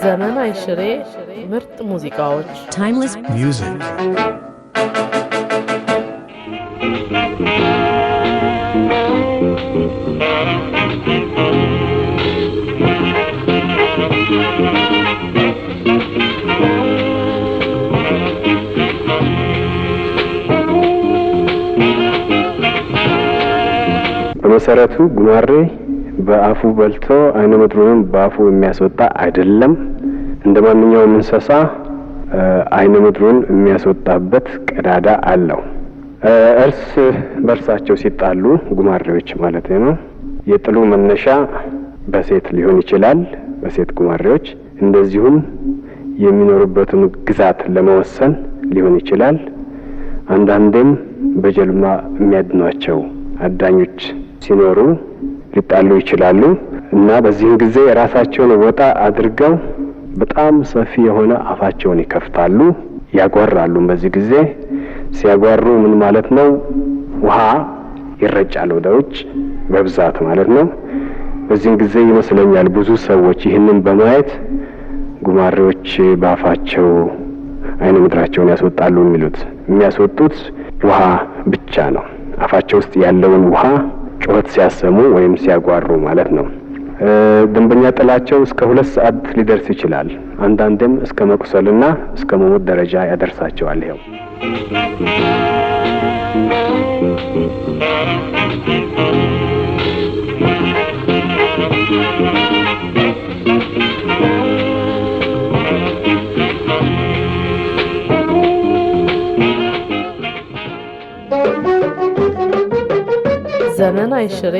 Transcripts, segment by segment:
ዘመን አይሽሬ ምርጥ ሙዚቃዎች። Timeless music. በመሰረቱ ጉማሬ በአፉ በልቶ አይነ ምድሩንም በአፉ የሚያስወጣ አይደለም። እንደ ማንኛውም እንስሳ አይነ ምድሩን የሚያስወጣበት ቀዳዳ አለው። እርስ በእርሳቸው ሲጣሉ፣ ጉማሬዎች ማለት ነው። የጥሉ መነሻ በሴት ሊሆን ይችላል፣ በሴት ጉማሬዎች፣ እንደዚሁም የሚኖሩበትን ግዛት ለመወሰን ሊሆን ይችላል። አንዳንዴም በጀልባ የሚያድኗቸው አዳኞች ሲኖሩ ሊጣሉ ይችላሉ እና በዚህም ጊዜ ራሳቸውን ወጣ አድርገው በጣም ሰፊ የሆነ አፋቸውን ይከፍታሉ፣ ያጓራሉ። በዚህ ጊዜ ሲያጓሩ ምን ማለት ነው? ውሃ ይረጫል ወደ ውጭ በብዛት ማለት ነው። በዚህም ጊዜ ይመስለኛል ብዙ ሰዎች ይህንን በማየት ጉማሬዎች በአፋቸው አይነ ምድራቸውን ያስወጣሉ የሚሉት። የሚያስወጡት ውሃ ብቻ ነው። አፋቸው ውስጥ ያለውን ውሃ ጩኸት ሲያሰሙ ወይም ሲያጓሩ ማለት ነው። ደንበኛ ጥላቸው እስከ 2 ሰዓት ሊደርስ ይችላል። አንዳንዴም እስከ መቁሰልና እስከ መሞት ደረጃ ያደርሳቸዋል። ይኸው። ዘመን አይሽሬ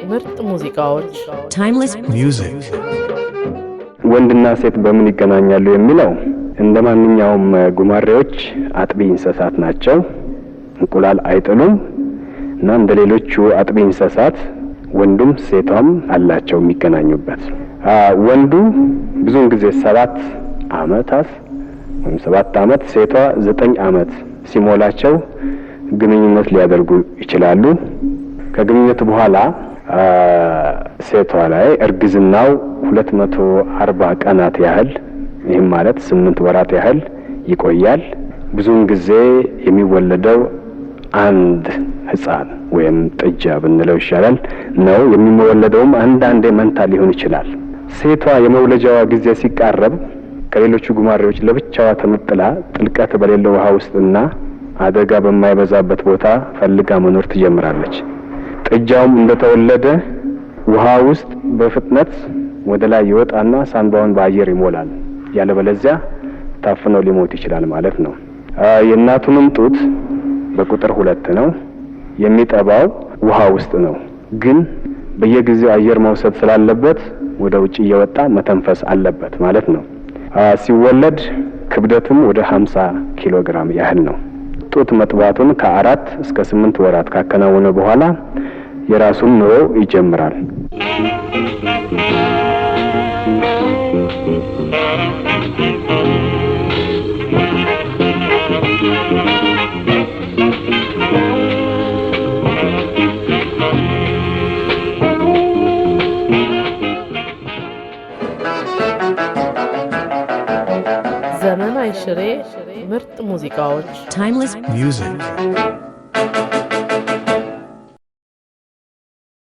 ምርጥ ሙዚቃዎች። Timeless music. ወንድና ሴት በምን ይገናኛሉ የሚለው፣ እንደ ማንኛውም ጉማሬዎች አጥቢ እንስሳት ናቸው። እንቁላል አይጥሉም እና እንደ ሌሎቹ አጥቢ እንስሳት ወንዱም ሴቷም አላቸው የሚገናኙበት። ወንዱ ብዙውን ጊዜ 7 አመታት ወይም 7 አመት፣ ሴቷ 9 አመት ሲሞላቸው ግንኙነት ሊያደርጉ ይችላሉ። ከግንኙነቱ በኋላ ሴቷ ላይ እርግዝናው 240 ቀናት ያህል፣ ይህም ማለት 8 ወራት ያህል ይቆያል። ብዙውን ጊዜ የሚወለደው አንድ ሕፃን ወይም ጥጃ ብንለው ይሻላል ነው። የሚወለደውም አንዳንዴ መንታ ሊሆን ይችላል። ሴቷ የመውለጃዋ ጊዜ ሲቃረብ ከሌሎቹ ጉማሬዎች ለብቻዋ ተነጥላ ጥልቀት በሌለው ውሃ ውስጥና አደጋ በማይበዛበት ቦታ ፈልጋ መኖር ትጀምራለች። ጥጃውም እንደተወለደ ውሃ ውስጥ በፍጥነት ወደ ላይ ይወጣና ሳንባውን በአየር ይሞላል። ያለበለዚያ ታፍኖ ሊሞት ይችላል ማለት ነው። የእናቱንም ጡት በቁጥር 2 ነው የሚጠባው፣ ውሃ ውስጥ ነው። ግን በየጊዜው አየር መውሰድ ስላለበት ወደ ውጭ እየወጣ መተንፈስ አለበት ማለት ነው። ሲወለድ ክብደቱም ወደ 50 ኪሎ ግራም ያህል ነው። ጡት መጥባቱን ከ4 እስከ 8 ወራት ካከናወነ በኋላ የራሱን ኑሮ ይጀምራል። ዘመን አይሽሬ ምርጥ ሙዚቃዎች። Timeless music.